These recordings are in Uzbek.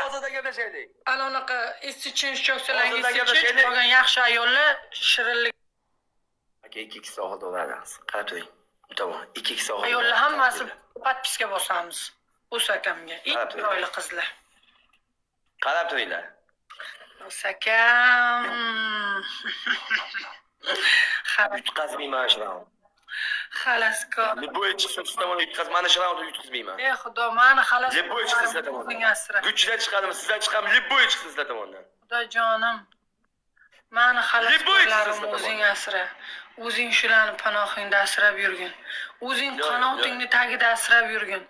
Hozirda gaplashaylik. Ana unaqa esi chinch cho'ksalang, Hozirda esi chinch gaplashaylik. qolgan yaxshi ayollar shirinlik Aka, 2x oxirida o'radi. Qarab turing. Bu tomon 2x oxirida. Ayollar hammasi podpiska bosamiz. O'z akamga. Eng Qarab turing. chiroyli qizlar. Qarab turinglar. O'z akam. Yutqazmayman shu raund. Xalaskor. Любой chiqsin siz tomon yutqaz, mana shu raundni yutqazmayman. Ey Xudo, mani xalas. Любой chiqsin sizlar O'zing tomondan. asra. Guchidan chiqadimi, sizdan chiqadimi, любой chiqsin sizlar tomondan. Xudojonim. Mani Любой chiqsin xaloskorlarimni sizlar o'zing tomondan. asra. O'zing shularni panohingda asrab yurgin. O'zing Yo'q, qanotingni tagida asrab yurgin.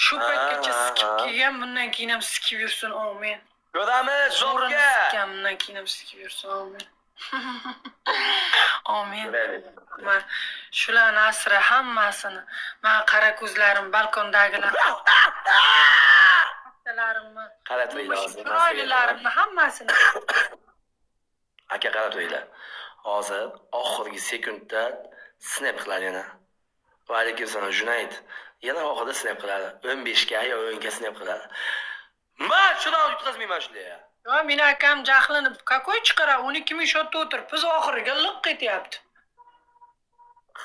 Shu Ha, paytgacha ha, sikib ha. kelgan, bundan keyin ham sikib yursin, amin. Ko'ramiz, Zo'rini zobga. sikkan, bundan keyin ham sikib yursin, amin. Amin. Man shularni asra hammasini. Man qara ko'zlarim balkondagilar. Kattalarimni, Qarab turinglar hozir. chiroylilarimni hammasini. Aka, qarab turinglar. Hozir oxirgi sekundda snap qiladi yana. Va alaykum assalom, Junayd. Yana oxirida snap qiladi. 15 ga yo 10 ga snap qiladi. Man shu raund yutqazmayman shunday. Yo, meni akam jahlini какой chiqara 12 ming shotda o'tiribmiz, oxiriga liq etyapti.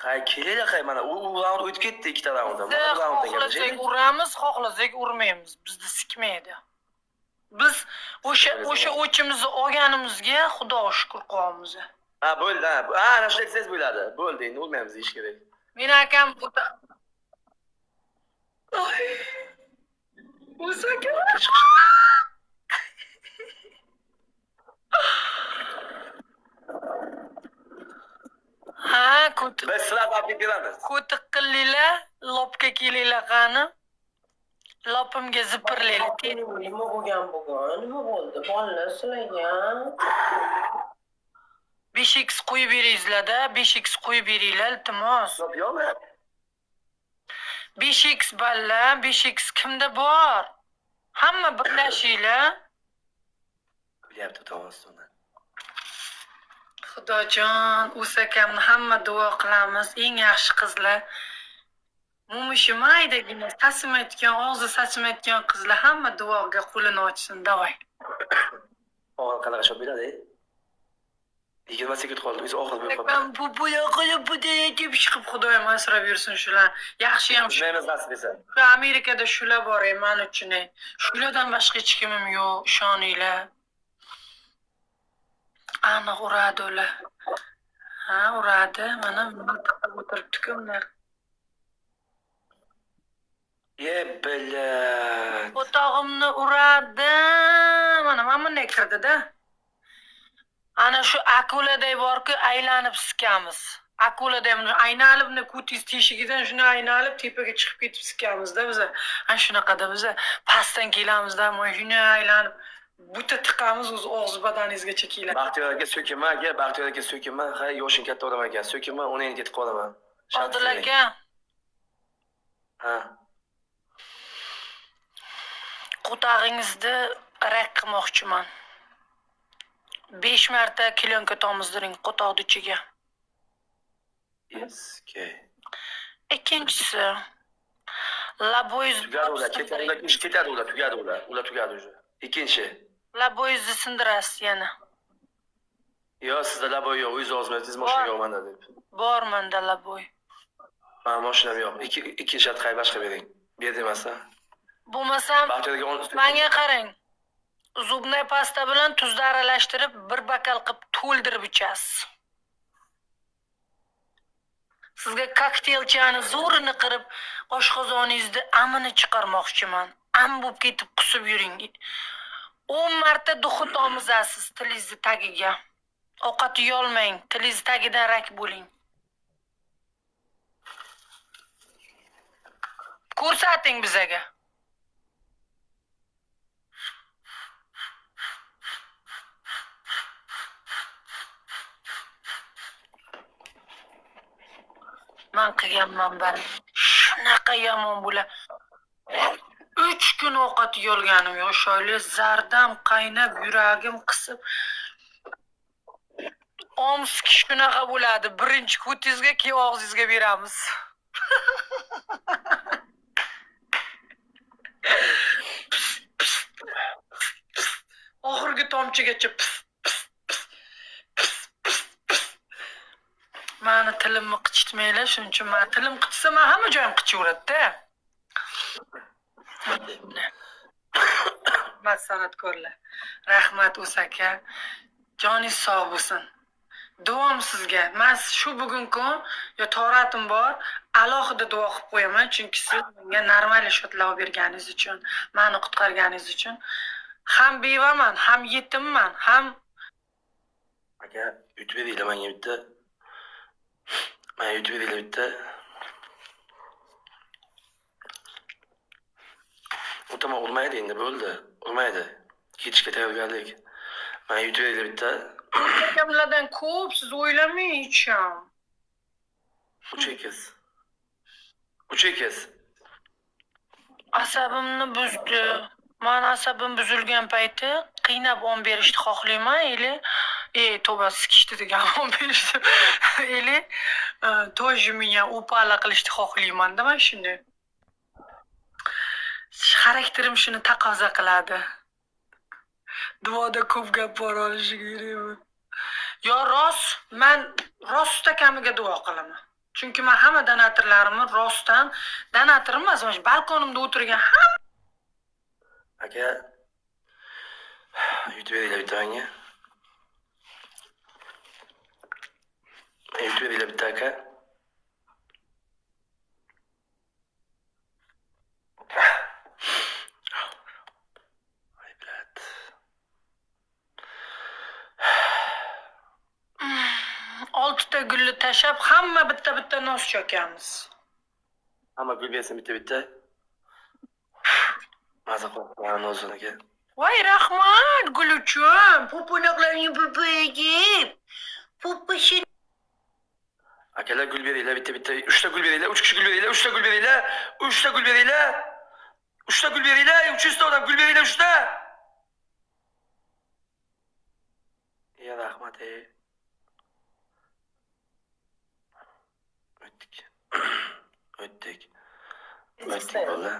Hay, kelinglar, hay, mana u raund o'tib ketdi, ikkita raund. Mana Biz bu raunddan xohlasak gaplashaylik. Uramiz, xohlasak urmaymiz. Bizni sikmaydi. Biz o'sha o'chimizni olganimizga Xudoga shukur qilyapmiz. Ha, bo'ldi, ha. Ha, ana shunday desangiz bo'ladi. Bo'ldi, endi urmaymiz ish kerak. Meni akam Ay. O'z akam. Ha, ko'ti Biz sizlarni olib beramiz. ko'ti qillinglar, lopga kelinglar qani. Lopimga zipirlaylik. Nima bo'lgan bugun? Nima bo'ldi? Bolalar sizlarga. 5x qo'yib beringizlar-da, 5x qo'yib beringlar, iltimos. Yo'qmi? 5x balla, 5x kimda bor? Hamma birlashinglar. Kulyapti tomosdan. Xudojon, o'z akamni hamma duo qilamiz. Eng yaxshi qizlar. Mumushi maydagina sasimayotgan, og'zi sasimayotgan qizlar hamma duoga qo'lini ochsin, давай. Oxiri qanaqa shot beradi? 20 sekund qoldi. O'zi oxiri bo'lib qoldi. Akam bu bu yoqilib bu deb chiqib Xudoyim asrab yursin shular. Yaxshi ham shu Bilmaymiz nasib etsa. Shu Amerikada shular bor, ey, man uchun. Ey. Shulardan boshqa hech kimim yo'q, ishoninglar. Aniq uradi ular. Ha, uradi. Mana miltiqib o'tiribdi-ku ular. Ye, блядь. O'tog'imni uradi. Mana bunday kirdida. Ana shu akuladay borku, aylanib sikamiz. Akuladay buni aylanib, buni ko'tingiz teshigidan shuni aylanib tepaga chiqib ketib sikamizda biza. Ana shunaqada biza pastdan kelamizda, mana shuni aylanib buta tiqamiz o'zi og'zi badaningizgacha keladi. Baxtiyor aka so'kinma aka, Baxtiyor aka so'kinma. Ha, yoshing katta odam ekan. So'kinma, uni endi ketib qolaman. Odil aka, Ha. Qo'tag'ingizni rak qilmoqchiman. 5 marta klyonka tomizdiring qo'toqni ichiga. Eski. Ikkinchisi, laboyiz Tugadi ular, ketadi ular, ketadi ular, tugadi ular. Ular tugadi уже. Ikkinchi. Laboyizni sindirasiz yana. Yo, sizda laboy yo'q, o'zingiz ozmaysiz, mashina yo'q manda deb. Bor menda laboy. Ha, mashinam yo'q. Ikkinchi shart qay boshqa bering. Ber demasa. Bo'lmasam Baxtiyor aka menga qarang. Зубная pasta bilan tuzni aralashtirib, bir bokal qilib to'ldirib ichasiz. Sizga kokteylchani zo'rini qirib, oshqozoningizni amini chiqarmoqchiman. Am bo'lib ketib qusib yuring. 10 marta duxi tomizasiz tilingizni tagiga. Ovqat yeyolmang, tilingiz tagidan rak bo'ling. Ko'rsating bizaga. Man qilganman bari. Shunaqa yomon bo'la. 3 kun ovqat yeyolganim yo'q. Shoyli zardam qaynab, yuragim qisib. Omsk shunaqa bo'ladi. Birinchi ko'tingizga, keyin og'zingizga beramiz. tomchigacha pis pis pis pis pis pis. Mani tilimni qichitmanglar, shuning uchun man tilim qichsa, man hamma joyim qichaveradi-da. Rahmat san'atkorlar. Rahmat O'saka. Joningiz sog' bo'lsin. Duom sizga. Men shu bugungi kun yo toratim bor, alohida duo qilib qo'yaman, chunki siz menga normal shotlar olib berganingiz uchun, meni qutqarganingiz uchun. Ham bevaman, ham yetimman, ham Aka, yutib beringlar menga bitta. Menga yutib beringlar bitta. U tomon urmaydi endi, bo'ldi. Urmaydi. Ketishga tayyorgarlik. Menga yutib beringlar bitta. Akamlardan ko'p siz o'ylamang hech ham. 3 ekiz. 3 ekiz. Asabimni buzdi. Mani asabim buzilgan payti qiynab on berishni xohlayman или to'ba sikishdi degan on berishni или тоже меня упала qilishni xohlayman-da man shuni. Xarakterim shuni taqozo qiladi. Duoda ko'p gap bor olishi kerakmi? Yo rost, man rostda kamiga duo qilaman. Chunki men hamma donatorlarimni rostdan, donator emas, mana shu balkonimda o'tirgan hamma Aka, yutib beringlar bitta menga. Yutib beringlar bitta aka. Ay, блядь. 6ta gulni tashlab hamma bitta-bitta nos chokamiz. Hamma gul bersin bitta-bitta. Maza qilib o'zini aka. Voy rahmat gul uchun. Po'pinoqlarning popagi. Po'pishi Akalar gul beringlar bitta-bitta. 3 ta gul beringlar, 3 kishi gul beringlar, 3 ta gul beringlar, 3 ta gul beringlar. 3 ta gul beringlar, 300 ta odam gul beringlar 3 ta. Ya rahmat ey. O'tdik. O'tdik. O'tdik bola.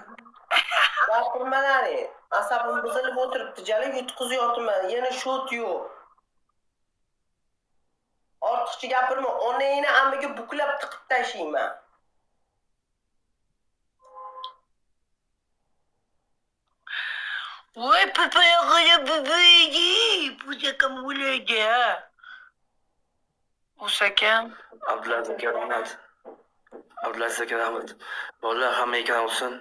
Gapirmalaring. Asabim buzilib o'tiribdi, jala yutqizyapman. Yana shot yo'q. Ortiqcha gapirma, onangni amiga buklab tiqib tashlayman. Voy popayog'iga popagi. Puzakam o'laydi. O'sakam. Abdulaziz aka rahmat. Abdulaziz aka rahmat. Bolalar hamma ekran olsin.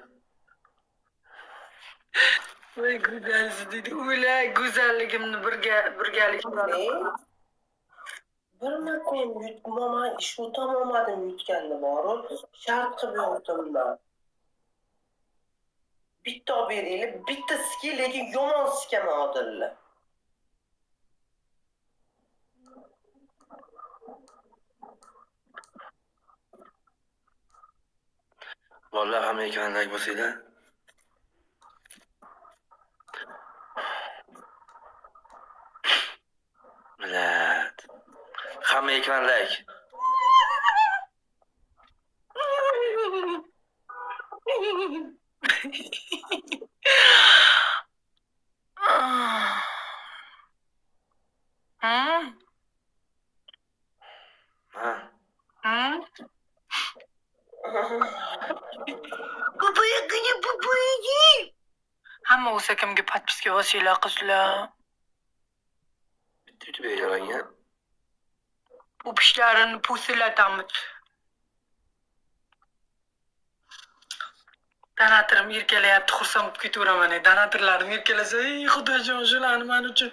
Voy go'zalsiz deydi. O'lay go'zalligimni birga birgalikda. Bir marta ham yutmaman, ish o'tolmadim yutganni boru. Shart qilib yotdim man. Bitta olib beringlar, bitta siki, lekin yomon sikaman Odilni. Bolalar hamma ekran like bosinglar. Millat. Hamma ekran like. Hmm? Ha. Hmm? Popayog'iga popagi. Hamma o'sakamga podpiska bosinglar qizlar. Bitta yutib beringlar menga. Po'pishlarini po'sillatamiz. Donatorim erkalayapti, xursand bo'lib ketaveraman. Donatorlarim erkalasa, ey Xudojon, shularni men uchun,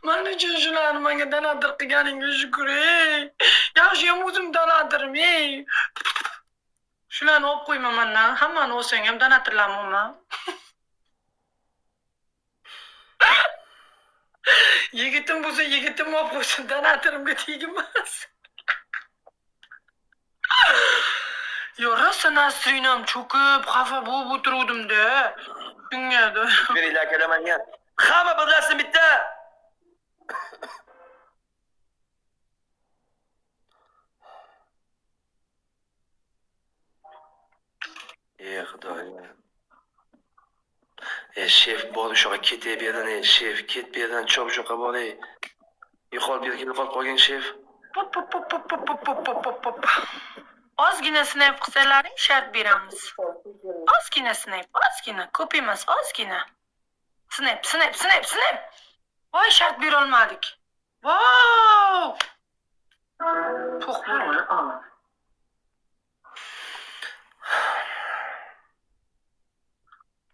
men uchun shularni menga donator qilganingga shukr, ey. Yaxshi ham o'zim donatorim, ey. Shularni olib qo'yma mendan, hammani olsang ham donatorlarni olma. Yigitim bo'lsa yigitim olib qo'ysin, donatorimga tegmas. Yo, rosa nasrinam cho'kib, xafa bo'lib o'tiruvdim-da. Shunga. Beringlar akalar menga. Hamma birlashsin bitta. Ey Xudoyim. Shef bor o'sha yoqqa ket bu yerdan, shef ket bu yerdan, chop shu yoqqa bor ey. Yo'qol bu yerga, yo'qolib qolgin shef. Pop pop pop pop pop pop pop pop pop. Ozgina snap qilsalaring shart beramiz. Ozgina snap, ozgina, ko'p emas, ozgina. Snap, snap, snap, snap. Voy, shart berolmadik. Vau! To'q bo'ldi. Power on.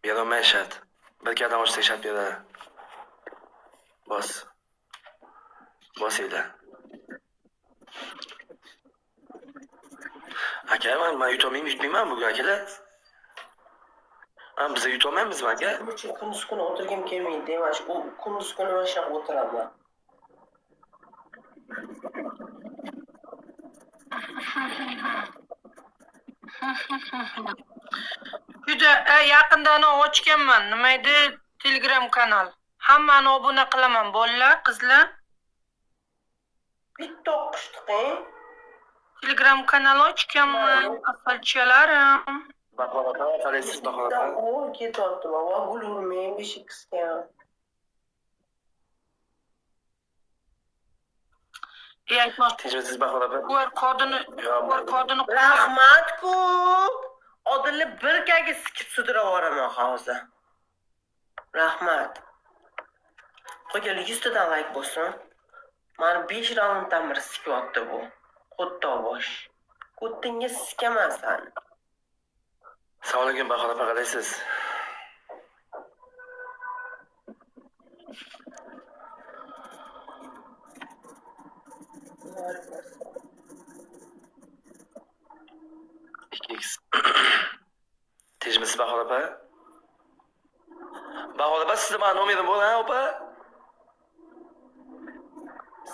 Berolmay shart. Bir kardan ochsak shart beradi. Bos. Bosinglar. Aka, man yutolmayman, yutmayman bugun akalar. Ha, biz yutolmaymizmi aka? Nima uchun kunduz kuni o'tirgim kelmaydi, mana shu kunduz kuni mana shunaqa o'tiraman. Juda yaqinda ana ochganman. Nima edi? Telegram kanal. Hammani obuna qilaman, bolalar, qizlar. Bitta o'qishdiq. Telegram kanal ochganman, asalchalarim. Bahor opa, qalaysiz Bahor opa? O ketyapti, va gul urmang 5 ga. Aytmoqchi, Tinchmisiz Bahor opa? QR kodini, Yo, QR kodini Rahmat ko'p. Odilni bir kaga sikib sudrab yuboraman hozir. Rahmat. Qo'ygan 100 tadan layk bo'lsin. Mani 5 raunddan beri sikyapti bu. Qo'ttoq bosh. Ko'ttingga sikaman sani. Assalomu alaykum Bahor opa, qalaysiz? 2x. Tinchmisiz Bahor opa? Bahor opa, sizni mani nomerim bor, ha opa?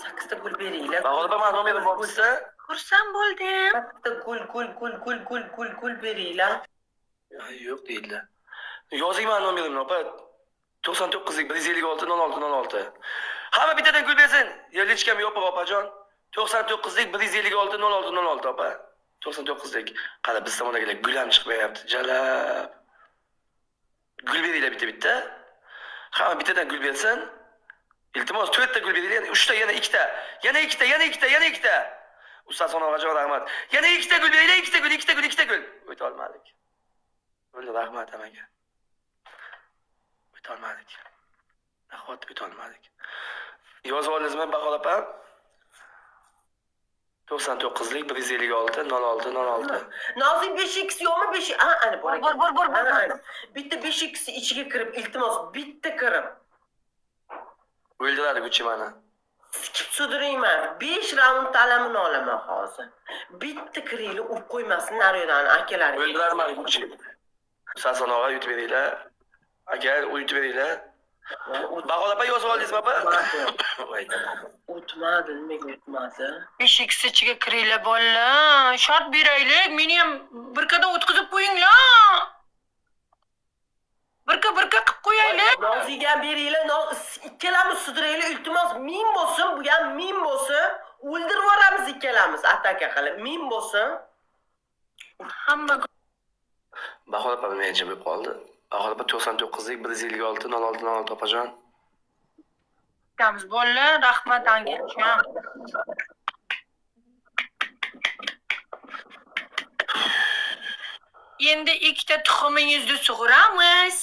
Sakkizta gul beringlar. Bahor opa, mani nomerim bormi sizda? Xursand bo'ldim. Sakkizta gul, gul, gul, gul, gul, gul, gul beringlar. Ay, yo'q deydilar. Yozing mani nomerimni opa. 99 156 06 06. Hamma bittadan gul bersin. Yo, личка m yopiq opajon. 99lik 156 06 06 opa. 99lik. Qara, biz tomondagilar gul ham chiqmayapti. Jalab. Gul beringlar bitta bitta. Hamma bittadan gul bersin. Iltimos, to'rtta gul beringlar, yana uchta, yana ikkita. Yana ikkita, yana ikkita, yana ikkita. Ustaz Sonog'ajon rahmat. Yana ikkita gul beringlar, ikkita gul, ikkita gul, ikkita gul. O'ta olmadik. Bo'ldi, rahmat hammaga. O'ta olmadik. Nahot o'ta olmadik. Yozib oldingizmi Bahor opa? 99lik 156 06 06. Nozik 5x yo'qmi 5? Ha, ana bor ekan. Bor, bor, bor, bor. Ana, ana. Bitta 5x ichiga kirib, iltimos, bitta kirib. O'ldiradi Gucci mani. Sikib sudrayman. 5 raund alamini olaman hozir. Bitta kiringlar, urib qo'ymasin naryodan akalaring. O'ldiradi mani Gucci. Sason og'a yutib beringlar. Aka, yutib beringlar. Bahor opa, yozib oldingizmi opa? Voy. O'tmadi, nimaga o'tmadi? 5x ichiga kiringlar, bolalar. Shart beraylik. Meni ham birkada o'tkazib qo'yinglar. Birka birka qilib qo'yaylik. Noziga beringlar, ikkalamiz sudraylik, iltimos, ming bo'lsin, bu ham ming bo'lsin. O'ldirib yuboramiz ikkalamiz ataka qilib. Ming bo'lsin. Hamma Bahor opa mencha bo'lib qoldi. Bahor opa, 99lik 156 06 06 opajon. Kutamiz, bolalar. Rahmat Angelcham. Endi ikkita tuxumingizni sug'uramiz.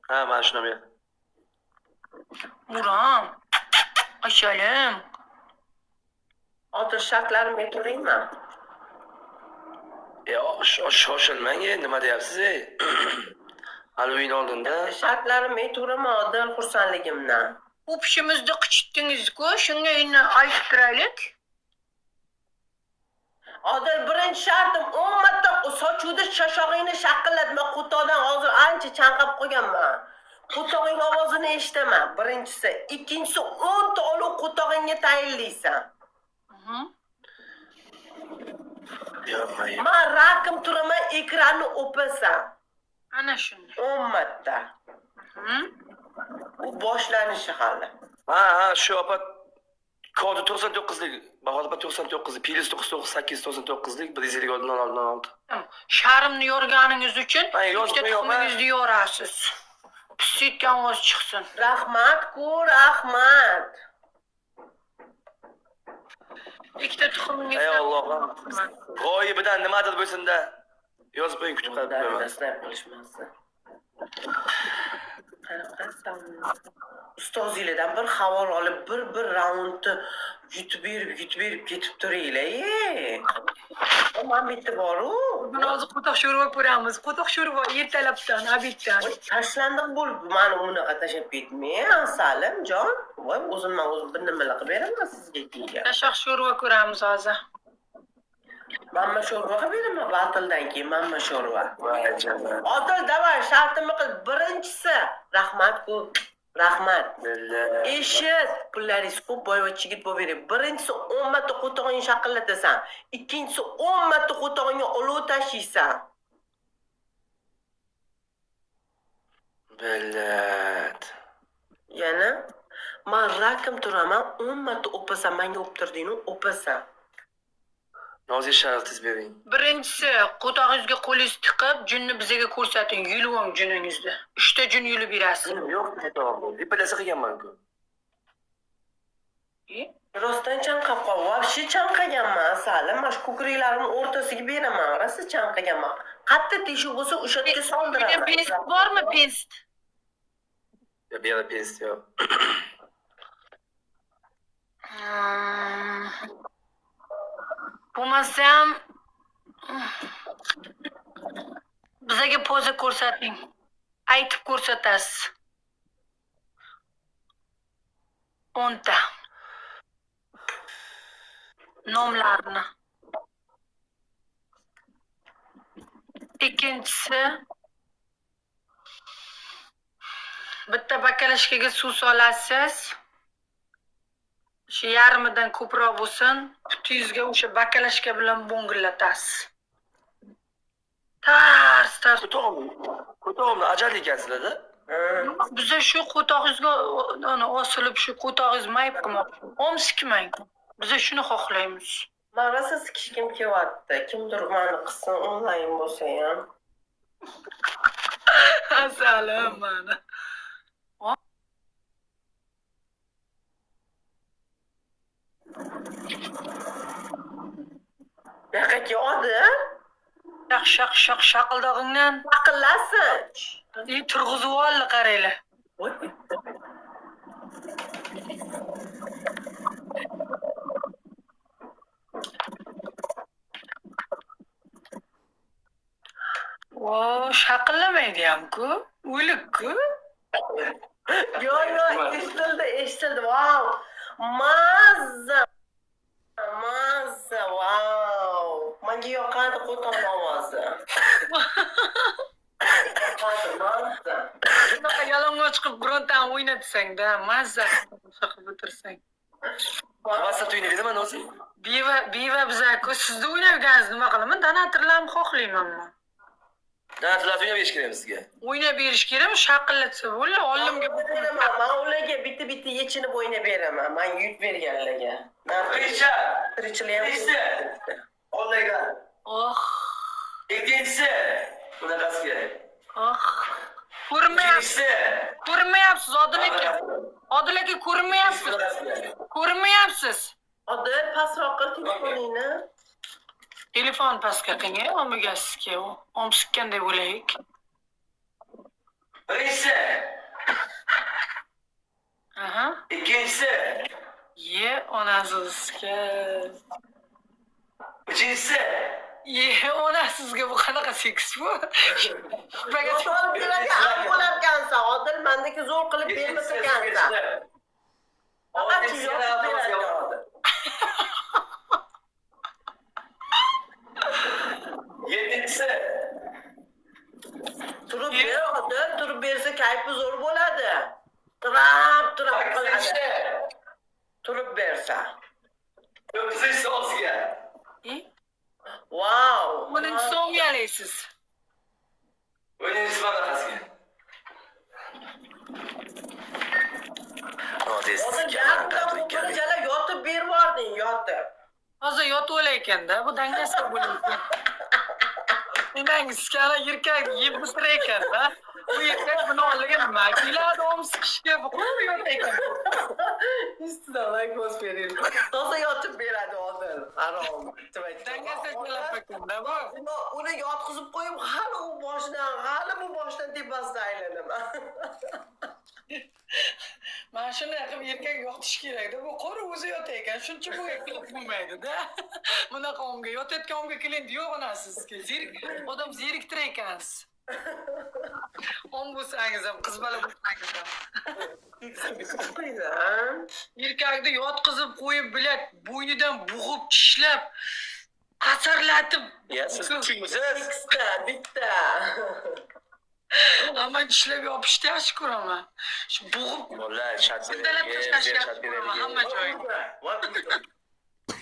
Ha, mana shuni ber. Uram. Ashalim. Hozir shartlarimga turaymi? E, shoshilmang, nima deyapsiz, ey? Hali o'yin oldinda. Shartlarimga turaman Odil xursandligimdan. Pupishimizni qichitdingiz-ku, shunga endi aytib turaylik. Odil, birinchi shartim 10 marta sochuvda shashog'ingni shaqillatma. Qo'toqdan hozir ancha chanqab qolganman. Qo'tog'ing ovozini eshitaman. Birinchisi, ikkinchisi 10 ta olov qo'tog'ingga tayinlaysan. Yo'q, Man rakim turaman, ekranni o'pasan. Ana shunday. 10 marta. Bu boshlanishi hali. Ha, ha, shu opa Kodi 99lik, Bahodir opa 99, Plyus 99 899lik 156 06 06. Sharmni yorganingiz uchun Ay, yozib ikkita qo'yapman. Tuxumingizni yorasiz. Pisitgan ovoz chiqsin. Rahmat-ku, rahmat. Ikkita tuxumingizni. Ey Allohim. G'oyibidan nimadir bo'lsin-da. Yozib qo'ying, kutib qolib qo'yaman. Snap qilishmasi. Ustozinglardan bir xabar olib, bir raundni yutib berib, yutib berib ketib turinglar. E. Man bitta bor-u. Buni hozir qo'toq sho'rva ko'ramiz. Qo'toq sho'rva ertalabdan, обед dan. Tashlandiq bo'lib mani unaqa tashlab ketmang, asalim jon. Voy, o'zimdan o'zim bir nimalar qilib beraman sizga keyin. Tashoq sho'rva ko'ramiz hozir. Mamma sho'rva qilib beraman batildan keyin, mamma sho'rva. Voy jannat. Odil, давай, shartimni qil. Birinchisi, rahmat-ku, rahmat. Billah. Eshit, pullaringiz ko'p, boyvachcha yigit bo'lib bering. Birinchisi 10 marta qo'tog'ingni shaqillatasan. Ikkinchisi 10 marta qo'tog'ingga olov tashiysan. Billat. Yana man rakim turaman, 10 marta o'pasan, menga o'ptirding-u, o'pasan. Nozik shartingiz bering. Birinchisi, qo'tog'ingizga qo'lingiz tiqib, junni bizga ko'rsating, yulib juningizni. 3 ta jun yulib berasiz. Yo'q, qo'tog'im. Depilasi qilganman-ku. E? Rostdan chanqab qol. Вообще chanqaganman, asalim. Mana shu ko'kraklarim o'rtasiga beraman. Rosa chanqaganman. Qayerda teshik bo'lsa, o'sha yerga Uyda soldiraman. pest bormi, pest? Ya bu yerda pest yo'q. Bo'lmasam bizaga poza ko'rsating. Aytib ko'rsatasiz. 10 ta. Nomlarni. Ikkinchisi, bitta bakalashkaga suv solasiz. Shu yarmidan ko'proq bo'lsin, putingizga o'sha bakalashka bilan bo'ngillatasiz. Tars tars. Qo'tog'im, qo'tog'imni ajal ekansizlar-da. Biza shu qo'tog'ingizga ana osilib, shu qo'tog'ingiz mayib qilmoqchi. Om sikmang. Biza shuni xohlaymiz. Man rosa sikishgim kelyapti. Kimdir mani qilsin, onlayn bo'lsa ham. Asalim mana. Bu yoqqa kel, Odil. Shaq shaq shaq shaqildog'ingdan. Aqllasin. Turg'izib oldi, qaranglar. Voy, voy. O, shaqillamaydi ham-ku. O'lik-ku. Yo'q, yo'q, eshitildi, eshitildi. Vau. Mazza. Mazza, vau. Menga yoqadi qo'toq ovozi. Yoqadi, mazza. Shunaqa yalang'och qilib birontani o'ynatsang-da, mazza qilib o'tirsang. WhatsAppda o'ynayverman o'zi. Beva, beva biza-ku, sizni o'ynayotganingizni nima qilaman? Donatorlarni xohlayman men. Donatorlarni o'ynab berish kerakmi sizga? O'ynab berish kerakmi? Shaqillatsa bo'ldi, oldimga Beraman, man ularga bitta-bitta yechinib o'ynab beraman. Man yut berganlarga. Birinchi, Tirikchilik ham. birinchisi. Qo'llaygan. Oh, Ikkinchisi. Bunaqasiga. oh. Ko'rmayapsiz, Uchinchisi. ko'rmayapsiz Odil aka. Odil aka, ko'rmayapsiz. Bunaqasiga. Ko'rmayapsiz. Odil, pastroq qil telefoningni. Telefon pastga qiling, omigasizga. Om sikkanday bo'laylik. Birinchisi. Aha. Ikkinchisi. Ye onasizga. Uchinchisi. Ye onasizga, bu qanaqa seks bu? Yo'q, beradigan bo'larkansan, Odil, mandagi zo'r qilib bermas ekansan. Faqat yopib beradi Odil. Yettinchisi. Turib ber, Odil, turib bersa kayfi zo'r bo'ladi. Turab, turab qiladi. Sakkizinchisi. Turib bersa. To'qqizinchisi og'ziga. Vau. O'ninchisi o'ngalaysiz. O'ninchisi bunaqasiga. Odil, yarimdan ko'pini jala yotib ber. to'la ekanda, bu dangasa bo'lar. Menga sikana erkak yeb bitirar ekanda. Bu erkak buni oldiga nima keladi, om sikishga bu qo'yib yotar ekan. Yuztadan layk bosib bering. Toza yotib beradi Odil. Harom. Dangasa kelib ekanda bu. Uni yotqizib qo'yib, hali u boshidan, hali bu boshidan tepasidan aylanaman. Mana shunday qilib erkak yotish kerakda. Bu qori o'zi yotar ekan. Shuncha bu klient bo'lmaydi-da. Bunaqa omga yotayotgan omga klient yo'q onasi sizga. Zerik odam zeriktirar ekansiz. Om bo'lsangiz ham, qiz bola bo'lsangiz ham. Erkakni yotqizib qo'yib, bilat bo'ynidan bo'g'ib, tishlab, qasarlatib. Ya siz kuchukmisiz? Ikkita, bitta. Ammo tishlab yopishni yaxshi ko'raman. Shu bo'g'ib Bolalar chat Sindalab tashlashni yaxshi ko'raman hamma joyga.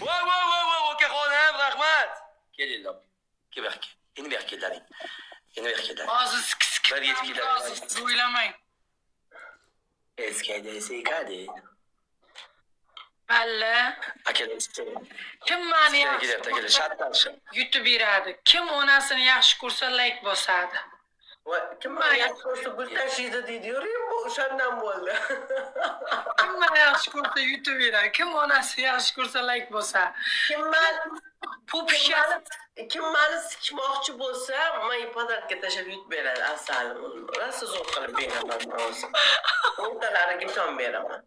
Voy voy voy voy okaxonim, rahmat. Kelinglar. Kel bu yoqqa. Endi bu yoqqa kellaring. Endi bu yoqqa kellaring. Hozir sikki Bir yetib keladi. Hozir siz o'ylamang. Eskaydi, eskaydi. Balla. Akalar, Kim meni sizga yaxshi kelyapti, akalar. Shartdan yutib beradi. Kim onasini yaxshi ko'rsa layk bosadi. Kim meni yaxshi ko'rsa gul tashiydi deydi, bu o'shandan bo'ldi. Kim meni yaxshi ko'rsa yutib beradi. Kim onasini yaxshi ko'rsa layk bosadi. Kim meni Popishasi kim meni sikmoqchi bo'lsa, men podarka tashlab yutib beradi asalim. Rosa zo'r qilib beraman men o'zim. O'rtalariga tom beraman.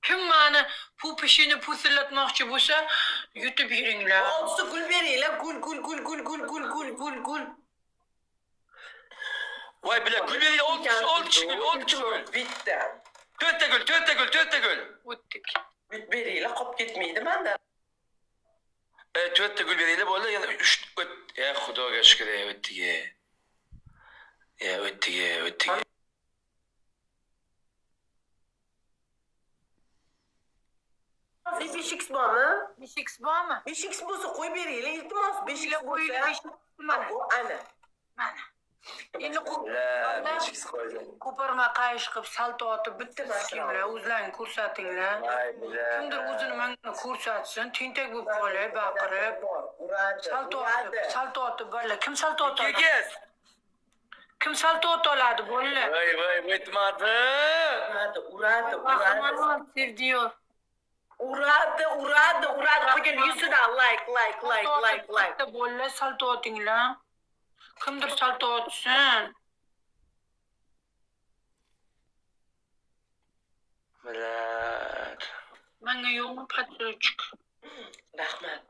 Kim meni popishini pusillatmoqchi bo'lsa yutib beringlar. Oltita gul beringlar, gul gul gul gul gul gul gul gul gul. Voy bilan gul beringlar, 10 kishi, 10 kishi gul, 10 kishi gul. Bitta. 4ta gul, 4ta gul, 4ta gul. O'tdik. Yutib beringlar, qolib ketmaydi menda. 4ta gul beringlar bo'ldi, yana 3 o't. Ya Xudoga shukr, o'tdik. Ya o'tdik, o'tdik. 5x bormi? 5x bormi? 5x bo'lsa qo'yib beringlar, iltimos 5x Qo'yinglar, bo'lsa. 5x mana. Bu ana. Mana. Endi La 5x qo'ydi. ko'pirma qayish qilib salto otib bitta sikinglar, o'zlaring ko'rsatinglar. Voy bilan. Kimdir o'zini menga ko'rsatsin, tentak bo'lib qolay, baqirib. Uradi. Salto otib, salto otib bolalar. Kim salto ota oladi? Kekiz. Kim salto ota oladi bolalar? Voy voy o'tmadi. Uradi, uradi, uradi. Bahramon sevdiyor. Uradi, uradi, uradi. Qo'ygan yuzidan like, like, like, like, like. Bitta bolalar salto otinglar. Kimdir salto otsin. Bilat. Menga yo'qmi patsochik? Rahmat.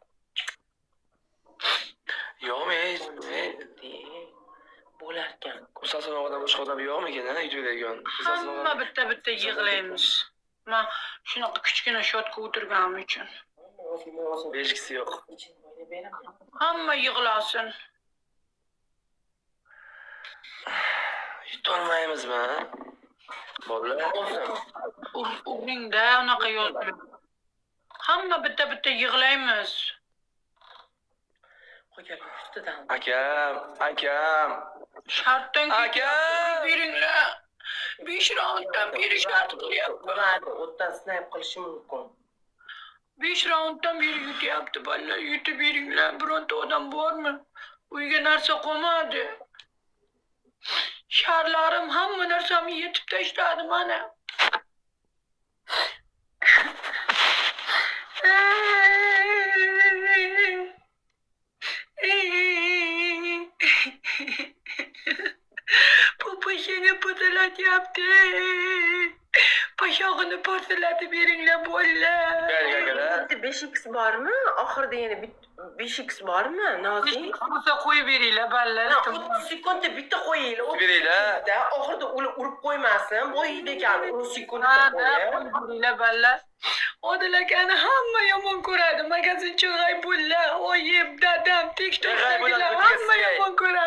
Yo'qmi? Bo'larkan. Ko'rsatsin odam boshqa odam yo'qmikan, ha, yutib beradigan. Hamma bitta-bitta yig'laymiz. Men shunaqa kichkina shotka o'tirganim uchun. 5 kisi yo'q. Hamma yig'lasin. Yutolmaymizmi? Bolalar. Uringda unaqa yozma. Hamma bitta-bitta yig'laymiz. Qo'ygan ustidan. Akam, akam. Shartdan Aka! ketyapti, beringlar. 5 raunddan beri shart qilyapti. Uradi, o'tdan snayp qilishi mumkin. 5 raunddan beri yutyapti bolalar, yutib beringlar. Bironta odam bormi? Uyga narsa qolmadi. Sharlarim, hamma narsamni yetib tashladi mana. Popishini portlatyapti. Pashog'ini portlatib beringlar bolalar. Gel gel gel. ha. Bitta 5x bormi? Oxirida yana 5x bormi? Nozik. Bo'lsa qo'yib beringlar bolalar. 30 sekundda bitta qo'yinglar. Qo'yib beringlar. Sekundda, oxirida ular urib qo'ymasin. Bo'yida ekan 10 sekundda Ha, qo'yib. qo'yib beringlar bolalar. Odil akani hamma yomon ko'radi. Magazinchi G'aybulla, oyim, dadam, TikTokdagilar G'aybulla hamma o'tkazsin. yomon ko'radi.